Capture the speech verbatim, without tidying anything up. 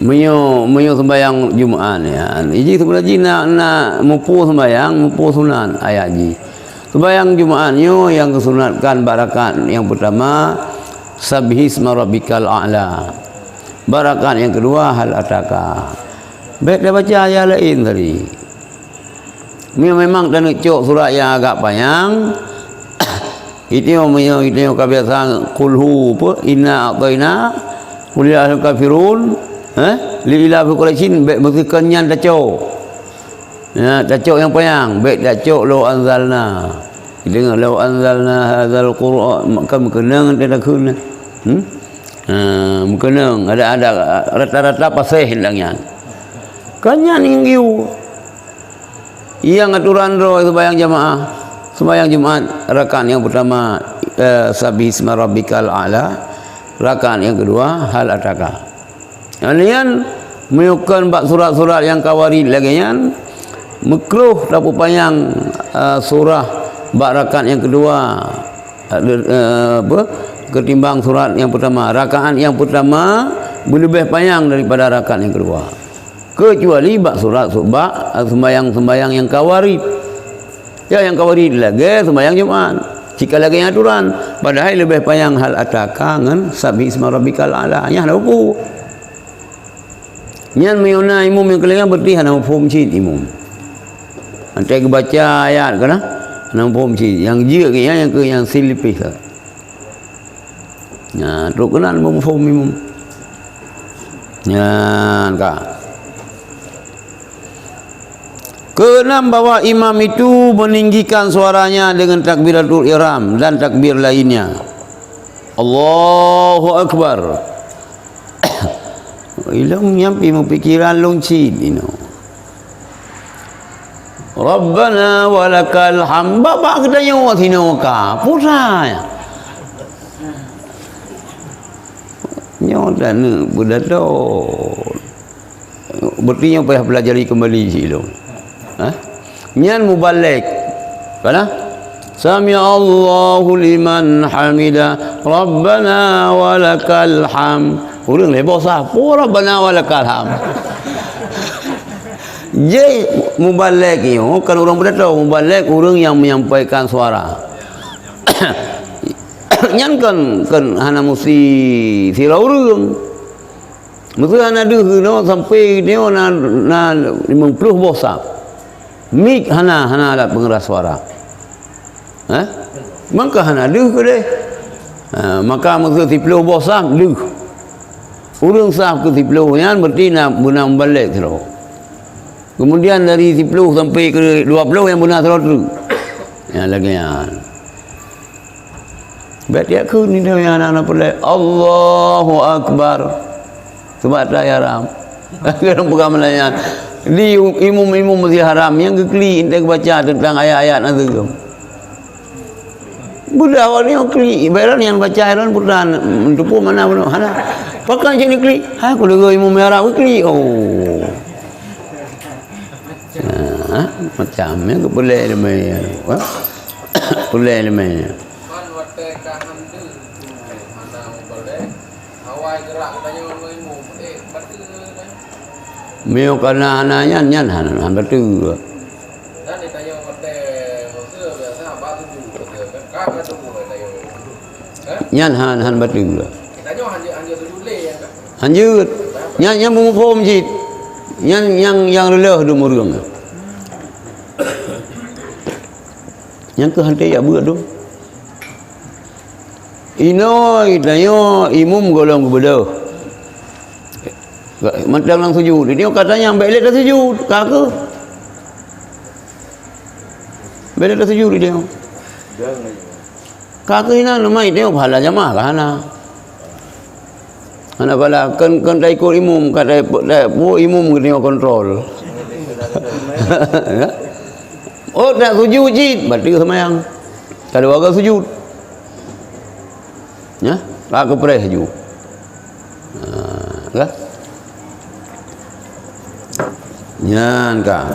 Meunyoe, meunyoe sembahyang Jumat nyan, iji sebenarnya jih na, na mupu sembahyang, mupu sunat ayat jih. Sembahyang Jumat nyoe nyang geusunatkan bak rakaat nyang peutama, Sabbihisma Rabbikal A'la. Bak rakaat nyang keudua, Hal Ataka. Bèk tabaca ayat laén tadi. Meunyoe memang taneuk cok surat nyang agak panyang, itu meunyoe, itu ka biasa Qul hu apa, Inna a'taina, Qul ya ayyuhal kafirun, eh, Li ilafi Quraisyin, bèk meusikan nyan tacok. Ya, tacok nyang panyang, bèk tacok Lau anzalna. Deungoe, Lau anzalna hadzal Qur'an, kan meukeunong teuh takheun. Hmm? Ha, meukeunong, ada, ada rata-rata paséh lam nyan. Kan nyan nyang geuyue. Nyang aturan droe sembahyang jamaah, sembahyang Jumat, rakaat nyang peutama, eh, Sabbihisma Rabbikal A'la, rakaat nyang keudua, Hal Ataka. Nyan, meunyoe kon bak surat-surat nyang ka warit lagèe nyan, meukruh tapeupanyang, eh, surah bak rakaat nyang keudua, eh, eh, apa, ketimbang surat nyang peutama. Rakaat nyang peutama beuleubeh panyang daripada rakaat nyang keudua. Keucuali bak surat, bak, eh, sembahyang-sembahyang nyang ka warit. Ya, nyang ka warit lagèe sembahyang Jumat. Cit ka lagèe nyan aturan. Padahai leubeh panyang Hal Ataka ngon Sabbihisma Rabbikal A'la. Nyan hana peue. Nyan meunyoe na imum nyang keulengah, berarti hana muphom cit imum. Watèe geubaca ayat ka na, hana muphom cit. Nyang jeuet keu nyan, nyang keu nyang silipih ka. Nah, trok keunan muphom imum. Nyan ka. Keenam, bahwa imam itu meninggikan suaranya dengan takbiratul ihram dan takbir lainnya. Allahu Akbar. Ilôn nyan pih meupikiran lôn cit inoe. Rabbana walakal hamd. Bak-bak geutanyoe sinoe ka. Peue sa nyan? Nyoe taneuk beudatoe. Berarti nyoe payah pelajari kembali cit lôn. Ha? Nyan mubalek. Kana? Sami'allahu liman hamida. Rabbana walakal hamd. Ureueng lé boh sah. Peue Rabbana walakal hamd? Jih mubalek nyoe kan ureueng beudatoe. Mubalek ureueng nyang menyampaikan suara. Nyan kan, kan hana musti sidroe ureueng. Meuseu hana deuh keunoe sampoe nyoe na, na limong ploh boh saf. Mik hana, hana alat pengeras suara. Hah? Maka hana deuh keudeh. Ha, maka meuseu siploh boh saf deuh. Ureueng saf keu siploh nyan berarti na beuna mubalek sidroe. Kemudian dari siploh sampai ke dua ploh nyang beuna sidroe teuk. Nyang lagèe nyan. Bèk tiep kheun nyoe nyang hana-hana peureulèe. Allahu Akbar. Sabab atra haram. Ureueng peugah meunan nyan. Di imum-imum meuseujid haram nyang geuklik enteuk geubaca teuntang ayat-ayat nyan. Budak awak nyoe klik, ibarat nyang baca Quran bukan, meutupu mana bunoe, hana. Pakon cit klik? Ha, ku deungoe imum Arab klik. Oh. Ha, macam nyan keu peureulèe leumèe. Ha? Peureulèe leumèe. Kan watèe ka hana mubalek, awai gerak geutanyoe ngon imum. Eh, bateue kan? Meunyoe kana hana nyan, nyan hana, hana bateue. Dan geutanyoe watèe meuseu biasa haba tuju, ka, ka tuju geutanyoe. Hah? Nyan han, han bateue. Geutanyoe hana, hana tuju lé, ya kan? Hanjeuet. Nyan, nyan beumuphom cit. Nyan nyang, nyang reuloh dum ureueng. Nyang keuh han teuyak beuet dum. Inoe tanyoe imum gohlom geubeudôh. Mantong lam sujud. Tanyoe ka tanyong bèk lé tasujud. Ka keuh. Bèk lé tasujud tanyoe. Ka keuh inan, leumai tanyoe pahala jamaah ka hana. Hana pahala, kon, kon taikot imum, ka tai-, tai-, peue imum geutanyoe kontrol. Ya? Oh, tak sujud cit, bateue seumayang. Ka dua kali sujud. Ya? Ka keupreh laju. Ha, ka? Nyan ka.